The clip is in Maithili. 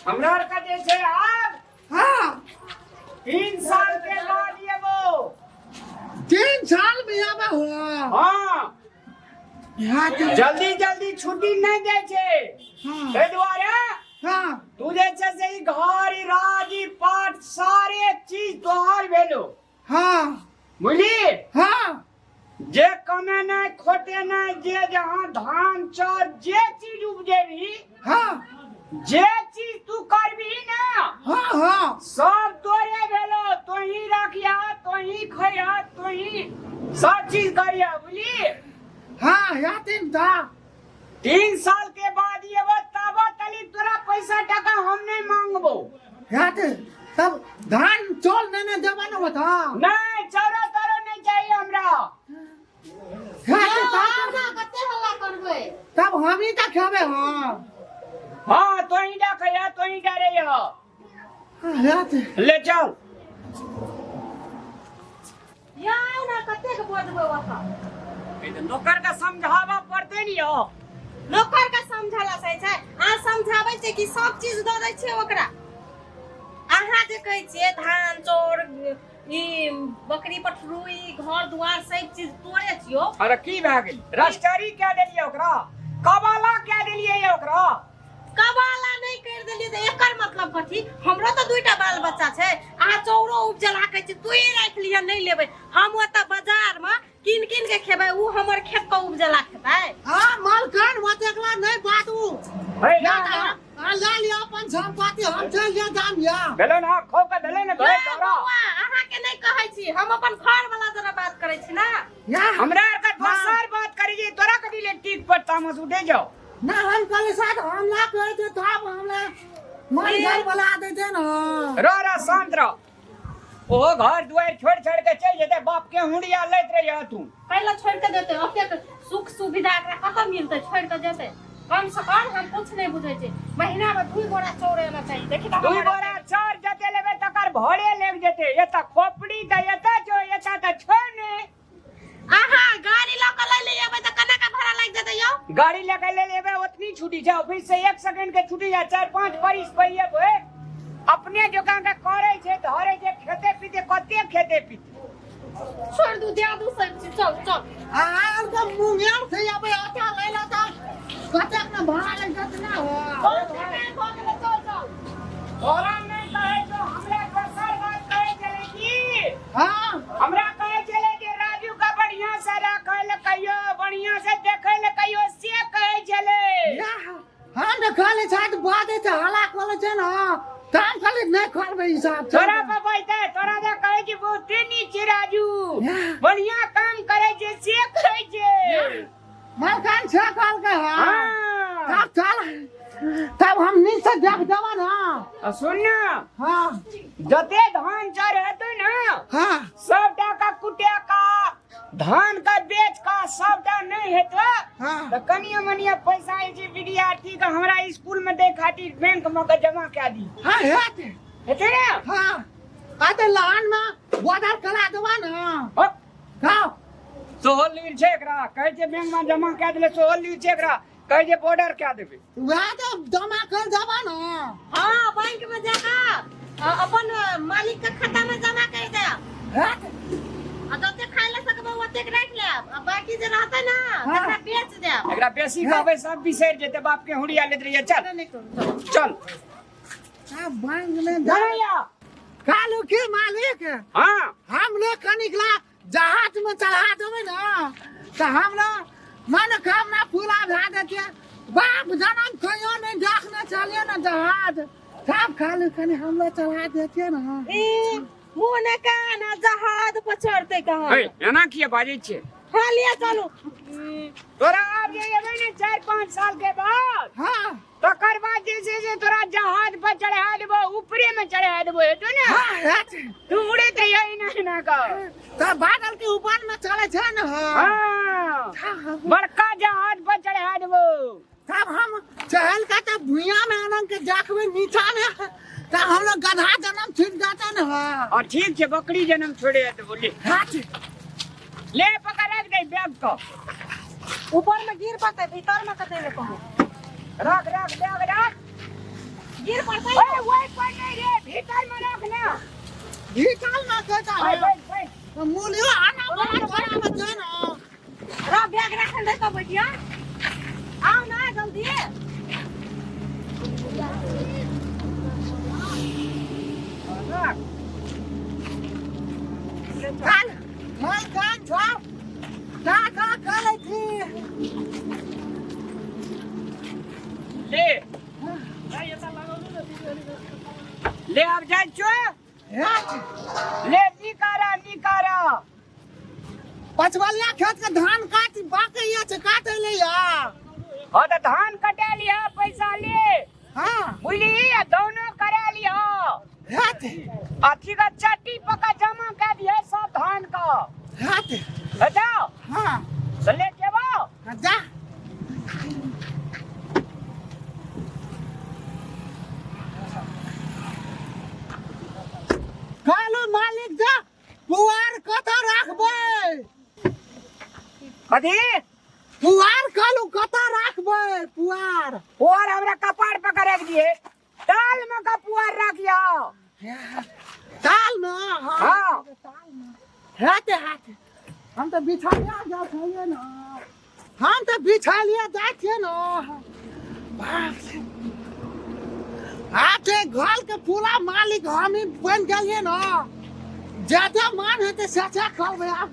हमरा आर के जे छै आब हाँ 3 साल के बाद एबो। 3 साल में आबे हो? हाँ। यहाँ के जल्दी जल्दी छुट्टी नहीं दै छै। हाँ। ताहि दुआरे तू जे छै से ई घर, ई राज, ई पाट, सारे चीज तोहर भेलो। बुझली? हाँ। जे कमेनाइ खोटेनाइ, जे जहाँ धान चाउर जे चीज उपजेबही, जे चीज तू करबही ना, हाँ हाँ सब तोरे भेलो। तोही रखिया, तोही खैया, तोही सब चीज करिया, बुझली? हाँ, या तीन था। 3 साल के बाद ये तब तली तोरा पैसा टका हम नहीं मांगबो। या ते तब धान चौल नहीं ने देबा न बता। नहीं, चौरा तोरा नहीं चाहिए हमरा। या ते तब ना कते हल्ला करबै? तब हम ही का खेबे? हाँ। हाँ, तो ही जा खैया, तो ही जा रही हो। हाँ, या ते ले चल। यौ ना, कतेक बजबै ओतऽ? ई तऽ नौकर के समझाबऽ पड़तै ने यौ। नौकर के समझला से छै? अहाँ समझाबै छियै कि सब चीज दऽ दै छियै ओकरा? अहाँ जे कहै छियै धान चाउर, ई बकरी पठरू, ई घर दुआर, सब चीज तोरे छियौ। अरे, की भए गेल? रजिस्ट्री कए देलियै ओकरा, कबाला कए देलियै यौ ओकरा। कबाला नहि करि देलियै तऽ एकर मतलब कथी? हमरो तऽ दुइटा बाल बच्चा छै। अहाँ चौरो उपजला कहै छी तू ही राखि लिअ, नहि लेबै हम। ओतऽ बाजारमे कीन कीन के खेबै, उ हमर खेत के उपजला खेतै? हाँ मालकान, ओतेकला नहीं बात उ। हे। या ना ना। हाँ, ले लिया अपन संपत्ति, हम चल लिया दाम या। भेलै ना, खो के भेलै ने घर ना, तोरा। बौआ, अहाँके नहि कहै छी, हम अपन घर वाला जरा बात करै छी ना। या। हमरा आर के दोसर बात करी जे तोरा कथी ले टीक पर तामस उठे जाओ? ना, हम कल साथ हमला करे थे, तब हमला मार घर वाला देते ना। रह रह, शांत रह। ओहो घर दुआरि छोड़ छोड़ के चलि जेतै, बाप के हुंडिया लैत रहिए तू। पहिले छोड़ि के जेतै? ओतेक सुख सुविधा एकरा कतऽ मिलतै? छोड़ि के जेतै? कम से कम हम कुछ नहि बुझै छी, महीना मे 2 बोरा चाउर एना चाही, देखी तऽ। दू हमर बोरा चाउर जते लेबै तकर भरे लागि जेतै। एतऽ खोपड़ी तऽ एतऽ छौ, एतऽ तऽ छौ ने। अहाँ गाड़ी लऽ कऽ लए एबै तऽ केना के भाड़ा लागि जेतै यौ? गाड़ी लऽ के ले लेबै, ओतनी छुट्टी छै। ऑफिस से 1 सेकंड के छुट्टी जा, 4-5 बरिस पहिए भे अपने जकाँ के करै छै, धरै छै, खेते पीते कते खेते पीते। छोड़ दू, दे दू सब चीज, चल चल। आ तो मुंगेर से आबे आटा ले ला त कतेक न भाड़ा लग जत ना हो। बहुत टाइम भऽ गेलै, चल चल। तोरा नहि कहै छौ, हमरा दोसर बात कहै छलै की। हमरा कहै छलै जे राजू के बढ़िया से राखै लए कहियो, बढ़िया से देखै लए कहियो, से कहै छलै। या, हम ने खाली छात बाजे छै, हला खोले छै ना, तब खाली नहीं खोलबे हिसाब छै। तोरा पर बैठे तोरा जे कहै छै, बहुते नीक छै राजू, बढ़िया काम करै छै, से कहै छै। मलकान छे कहल के? हाँ। हाँ। तब चल, तब हम नीचे से देख देबा ना। आ सुन ना। हाँ। जते धान चाउर हेतै ना, सबटा का कुटे का, धान का बेच का सबटा नहीं हेतै, तऽ कनियो मनियो पैसा जे छै विद्यार्थी के हमरा स्कूल में दै खातिर बैंक में के जमा कए दी। हाँ, हेतै। हेतै ने? हाँ, आ तऽ लहान में बॉर्डर करा देबा ना। हट। खाओ। सोहल लीर छै एकरा, कहै छै बैंक में जमा कए देले। सोहल लीर छै एकरा, कहै छै बॉर्डर कए देबै। वएह तऽ जमा कर देबा ना। हाँ, बैंक में जाकर अपन मालिक के खाता में जमा कर देब। हेतै। आ जते खाय ले सकबै ओतेक राखि लेब, आ बाकी जे रहतै ना, तकरा बेच देब। एकरा बेसी कहबै सब बिसरि जेतै, बाप के हुड़िया लेत रहिए। चल। नहि करू, चल। चल। आ बैंक में जा नहीं आ। कालू के मालिक। हाँ। हम लोग कनिकला जहाज में चढ़ा देबै ना तऽ हम लोग मनोकामना पूरा भए जेतै। बाप जनम कहियो नहीं देखने चलिए ना जहाज, तब खाली कनि हम लोग चढ़ा देतियै ना। ए मुँह ने कान आ जहाज पर चढ़तै कहाँ? ए, एना किया बाजै छियै? हाँ, लिअ चलू। तोरा आब जे एबै ने 4-5 साल के बाद, तकर बाद जे छै से तोरा जहाज पर चढ़ा देबो, ऊपरे में चढ़ा देबो, हेतौ ने? हाँ, हेतै। तू उड़ैत रहियै एना एना कऽ। तऽ बादल के ऊपर में चलै छै ने? हाँ। हाँ। बड़का जहाज पर चढ़ा देबो। तब हम चहल का तब भुइया में आनंद के देखबै नीचा में, तब हम लोग गधा जन्म छूट जाता ने? हाँ। हाँ, ठीक छै, बकरी जन्म छोड़े तऽ बोली। हाँ। ले, पकड़, रख दे बैग को। ऊपर में गिर पड़तै, भीतर में कतै ने कहूँ। रख रख, बैग रख। गिर पड़तै। ओए ओइ पर नहीं रे, भीतर में रख ना। भीतर में कहता ओए है बैठ बैठ। मूलियो आना बड़ा थोड़ा में छै ना। र बैग राखल दे तो बैठिया। आओ ना जल्दी। काल माल कान छौ का का करै छी? ले ले अब जाइ छो। ले निकारा निकारा। पचवलिया खेत के धान काट बाकी ये छै, काटे ले या। हाँ तो धान कटा लिया पैसा ले। हाँ बुझली, आ दोनों करा लिया। हेत अथी का चट्टी पका जमा कर दिया सब धान का। हेत बताओ। हाँ तो ले जेबो। हाँ, जा। कालू मालिक जा पुआर कतऽ राखबै? कथी? पुआर कालू कतऽ राखबै? पुआर पुआर हमरा कपार पर रख दिए, ताल में का पुआर राखियो। ताल में? हाँ। हाँ। हेते हेते हम तऽ बिछलिया जाइ छियै ने, हम तऽ बिछलिया जाइ छियै ने। बाप रे, आब ते घर के पूरा मालिक हम ही बन गेलियै ने, ज्यादा मान हेतै से से करबै आब।